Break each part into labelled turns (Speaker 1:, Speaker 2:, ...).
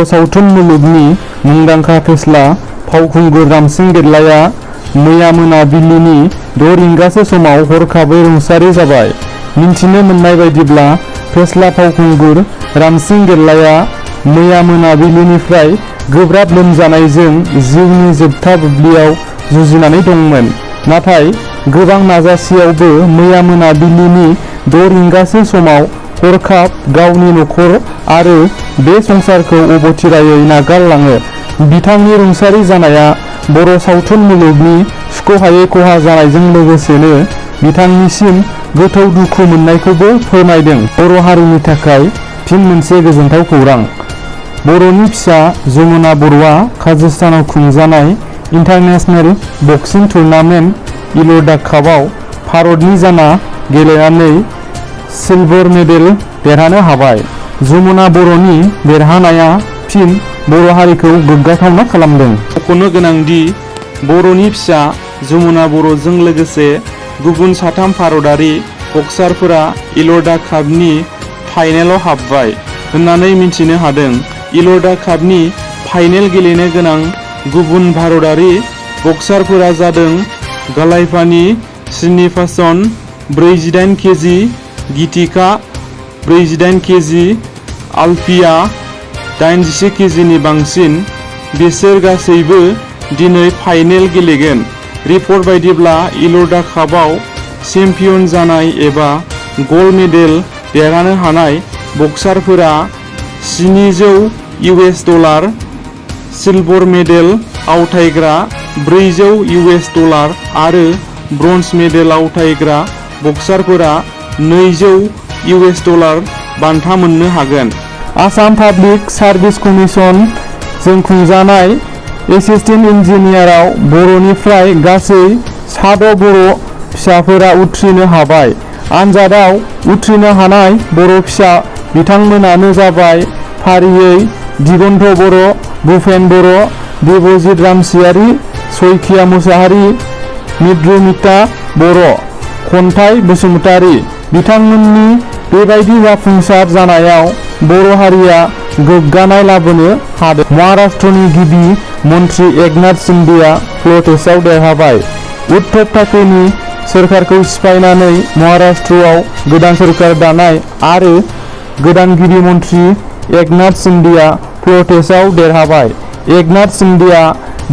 Speaker 1: बर' सावथुन मुलुगनि मुंदांखा फेस्ला फावखुंगुर रामसिं देरलाया मैया मोनाबिलिनि 6 रिंगासो समाव हरखाबै रुंसारि जाबाय। मिन्थिनो मोननाय बायदिब्ला फेस्ला फावखुंगुर रामसिं देरलाया मैया मोनाबिलिनिफ्राय गोब्राब लोमजानायजों जिउनि जोबथा बुब्लियाव जुजिनानै दंमोन। नाथाय गोबां नाजासेयावबो मैया मोनाबिलिनि 6 रिंगासो समाव हरखाब गावनि नखर आरो बे संसारखौ अबथिरायै नागारलाङो। बिथांनि रुंसारि जानाया बर' सावथुन मुलुगनि सुख'हायै खहा जानायजों लोगोसेनो बिथांनिसिम गोथौ दुखु मोननायखौबो फोरमायदों। बर' हारिनि थाखाय फिन मोनसे गोजोनथाव खौरां। बर'नि फिसा जमुना बर'आ काजाखस्तानाव खुंजानाय इन्टारनेशनेल बक्सिं टुर्नामेन्ट इल'डा कापआव भारतनि जाना गेलेनानै सिलभार मेडेल देरहानो हाबाय। जमुना बर'नि देरहानाया फिन बर' हारिखौ गोग्गाथावना खालामदों। मख'नो गोनांदि बर'नि फिसा जमुना बर'जों लोगोसे गुबुन 3 भारतारि बक्सारफोरा इल'डा कापनि फाइनेलाव हाबबाय होननानै मिथिनो हादों। इल'डा कापनि फाइनेल गेलेनो गोनां गुबुन भारतारि बक्सारफोरा जादों गालाइपानी श्रीनिवासन 48 केजि, गीतिका 48 केजि, आलफिया 81 केजिनि बांसिन। बिसोर गासैबो दिनै फाइनेल गेलेगोन। रिपर्ट बायदिब्ला इल'डा कापआव चेम्पियन जानाय एबा गल्ड मेडेल देरहानो हानाय बक्सारफोरा $700, सिलभार मेडेल आवथायग्रा $400 आरो ब्रन्ज मेडेल आवथायग्रा बक्सारफोरा $200 बान्था मोननो हागोन। आसाम पाब्लिक सार्भिस कमिसन जों खुंजानाय एसिस्टेन्ट इन्जिनियाराव बर'निफ्राय गासै 6 बर' फिसाफोरा उथ्रिनो हाबाय। आनजादाव उथ्रिनो हानाय बर' फिसा बिथांमोनानो जाबाय फारियै दिगन्त बर', भुपेन बर', देबजित रामसियारि, सयखिया मुसाहारि, मिद्रुमिता बर', खन्थाइ बसुमतारि। बिथांमोननि बेबायदि जाफुंसार जानायाव बर' हारिया गोग्गानाय लाबोनो हादों। महाराष्ट्रनि गिबि मन्त्रि एकनाथ शिन्देआ फ्ल'र टेस्टआव देरहाबाय। उद्धव ठाकरेनि सोरखारखौ सिफायनानै महाराष्ट्रआव गोदान सोरखार दानाय आरो गोदान गिबि मन्त्रि एकनाथ शिन्देआ फ्ल'र टेस्टआव देरहाबाय। एकनाथ शिन्देआ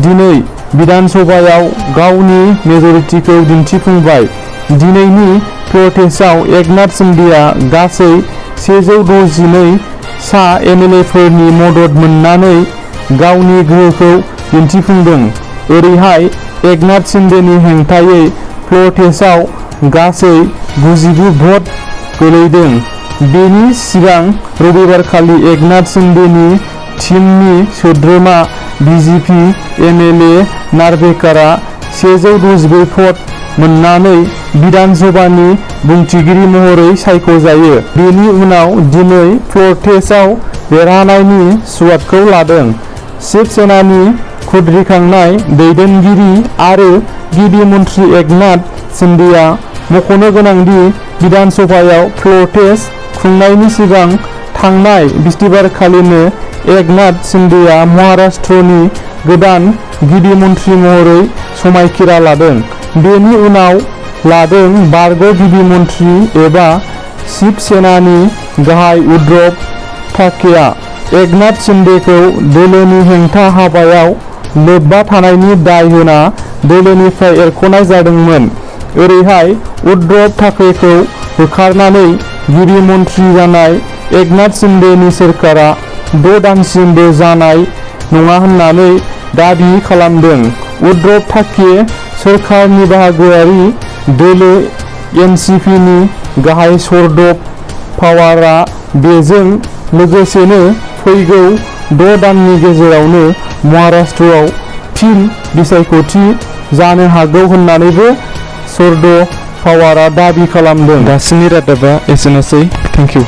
Speaker 1: दिनै बिधान सभायाव गावनि मेजरिटिखौ दिन्थिफुंबाय। दिनैनि फ्ल'र टेस्टआव एकनाथ शिन्देआ गासै 162 सा एमएलएफोरनि मदद मोननानै गावनि गोहोखौ दिन्थिफुंदों। ओरैहाय एकनाथ शिन्देनि हेंथायै फ्ल'र टेस्टआव गासै 99 भट गोलैदों। बेनि सिगां रबिबारखालि एकनाथ शिन्देनि टीमनि सोद्रोमा बिजेपि एमएलए नार्वेकारा 164 भट मोननानै बिधान सभानि बुंथिगिरि महरै सायख'जायो। बेनि उनाव दिनै फ्ल'र टेस्टआव देरहानायनि सुवादखौ लादों। शिव सेनानि खुद्रिखांनाय दैदेनगिरि आरो गिबि मन्त्रि एकनाथ शिन्देआ। मख'नो गोनांदि बिधान सभायाव फ्ल'र टेस्ट खुंनायनि सिगां थांनाय बिस्तिबारखालिनो एकनाथ शिन्देआ महाराष्ट्रनि गोदान गिबि मन्त्रि महरै समायखिरा लादों। बेनि उनाव लादों बारग' गिबि मन्त्रि एबा शिव सेनानि गाहाय उद्धव ठाकरेआ। एकनाथ शिन्देखौ दोलोनि हेंथा हाबायाव लोब्बा थानायनि दाय होना दोलोनिफ्राय एरख'नाय जादोंमोन। ओरैहाय उद्धव ठाकरेखौ होखारनानै गिबि मन्त्रि जानाय एकनाथ शिन्देनि सोरखारा 6 दानसिमबो जानाय नङा होननानै दाबि खालामदों। उद्धव ठाकरे सोरखारनि बाहागोआरि दोलो एनसिपिनि गाहाय शरद पावारआ बेजों लोगोसेनो फैगौ 6 दाननि गेजेरावनो महाराष्ट्रआव फिन बिसायख'थि जानो हागौ होननानैबो शरद पावारआ दाबि खालामदों। दासिमनि रादाबा एसेनोसै। Thank you.